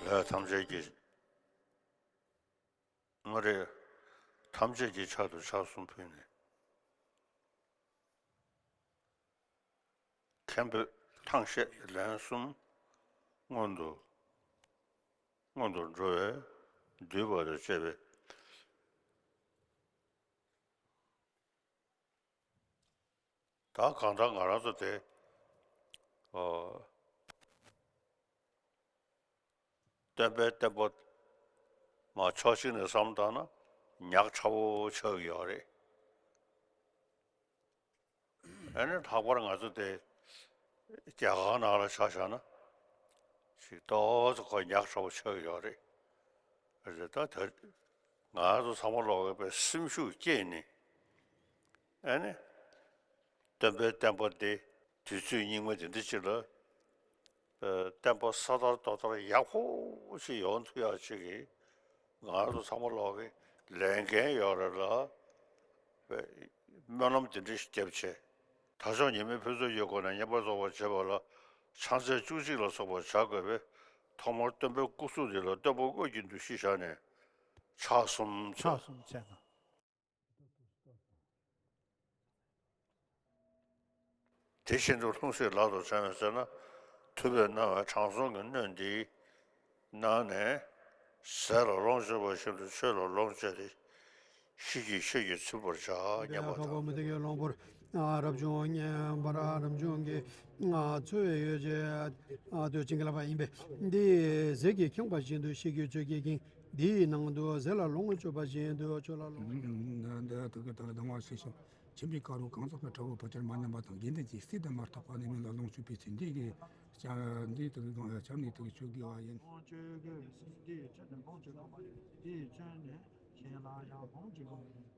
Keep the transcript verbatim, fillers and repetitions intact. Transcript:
ལས་ཐམས་ཅད་ཀྱི། མངའ་རིས་ཐམས་ཅད་ཀྱི་ཕྱག་ཏུ་ཕྱག་གསུམ་ཕུལ་ནས། མཁན་པོས་ཐང་ཤད་ལན་གསུམ་སྔོན་དུ་སྔོན་དུ་འགྲོ་བས་འདུས་པ་དང་བཅས་པའི། ད་གང་ལྟར་ང་རང་ཚོ་དེ། ཨོ། སྟོན་པའི་བསྟན་པ་མ་ཕྱོགས་གཅིག་ནས་བསམ་བཏང་ན་ཉག་ཕྲ་བོ་ཆགས་ཀྱི་ཡོད་རེད། ཨ་ནི་ལྷག་པར་ང་ཚོ་དེ་རྒྱ་གར་ནང་ལ་ཆ་བཞག་ན་ཞིག་ཏོག་ཙམ་ཁོ་ཉག་ཕྲ་བོ་ཆགས་ཀྱི་ཡོད་རེད། རེད་ད་དེ། ང་ཚོ་ཚང་མ་ལོག་གི་པའི་སེམས་ཤུགས་བསྐྱེད་ནས། ཨ་ནི། སྟོན་པའི་བསྟན་པ་འདི་དུས་ཚོད་སྙིགས་མ་འདི་འདྲ་ཅིག་ལ། ཨ། བསྟན་པ་ས་དར་རྡོ་དར་ཡག་པོ་ཞིག་ཡོང་ཐུབ་ཡག་ཅིག་གི་ང་ཚོ་ཚང་མ་ལོག་གི་ལས་འགན་ཡོད་རེད་ལ། སྨོན་ལམ་འདི་འདྲ་ཞིག་བརྒྱབ་བྱས། ད་ཆ་ཉི་མའི་ཕུན་ཚོགས་ཡོད་སྒོ་ནས་བསྙེན་པར་རྫོགས་པར་བྱེད་པ་ལ་ཕྱག་འཚལ་བཅུ་གཅིག་ལ་སོགས་པ་བྱ་དགོས་པས། ཐོག་མར་སྟོན་པའི་སྐུ་གཟུགས་འདི་ལ་བསྟོད་པ་དངོས་ཀྱི་འདུ་ཤེས་བཞག་ནས་ཕྱག་གསུམ་མཆོད། ཕྱག་གསུམ་མཆོད་ན། དེ་བཞིན་དུ་ལྷུང་བཟེད་ལག་ཏུ་འཆང་བའི་ཚེ་ན། ཐུབ་པས་གནང་བའི་དྲང་སྲོང་གི་སྣོད་འདིའི་ནང་ནས་ཟས་ལ་ལོངས་སྤྱོད་པ་བཞིན་དུ་ཆོས་ལ་ལོངས་སྤྱད་དེ། ཤེས་ཀྱི་ཆོས་ཀྱིས་ཚིམ་པར་བྱ། སྙམ་པ་དང་། མུ་སྟེགས་ཀྱི་གླང་པོར་རབ་བྱུང་བརྙེས་པར་རབ་བྱུང་གི་འཚོ་བའི་ཡོ་བྱད་དུ་བྱིན་གྱིས་བརླབས་པ་ཡིན་པས། འདི་ཟས་ཀྱིས་ཁེངས་པ་བཞིན་དུ་ཤེས་ཀྱི་ཆོས་ཀྱིས་ཁེངས། འདིའི་ནང་དུ་ཟས་ལ་ལོངས་སྤྱོད་པ་བཞིན་དུ་ཆོས་ལ་ལོངས། འདི་དག་གི་དང་སྡང་བ་སེལ་ཞིང་། ཁྱིམ་པའི་དཀར་པོ་གང་ཟག་གི་ཁྲ་བོ་ཕལ་ཆེར་མ་ཉམས་པ་དང་། དགེ་འདུན་གྱི་སྲས་དང་མ་ཐག་པ་ནི་མི་ལ་ལོངས་སྤྱོད་པའི་ཚེ། འདི་གི་ལྕམ་འདི་དག་གི་ལྕམ་ནི་དག་གི་ཆོས་དགེ་བ་ཡིན། ལོངས་སྤྱོད་དགེ་བའི་སྲས་འདི་ཡི་ཕྱིར་ནི་ལོངས་སྤྱོད་དགོས་པ་ཡིན། འདི་ཡི་ཕྱིར་ནི་གཞན་ལ་ཡང་ལོངས་སྤྱོད་དགོས་པ་ཡིན།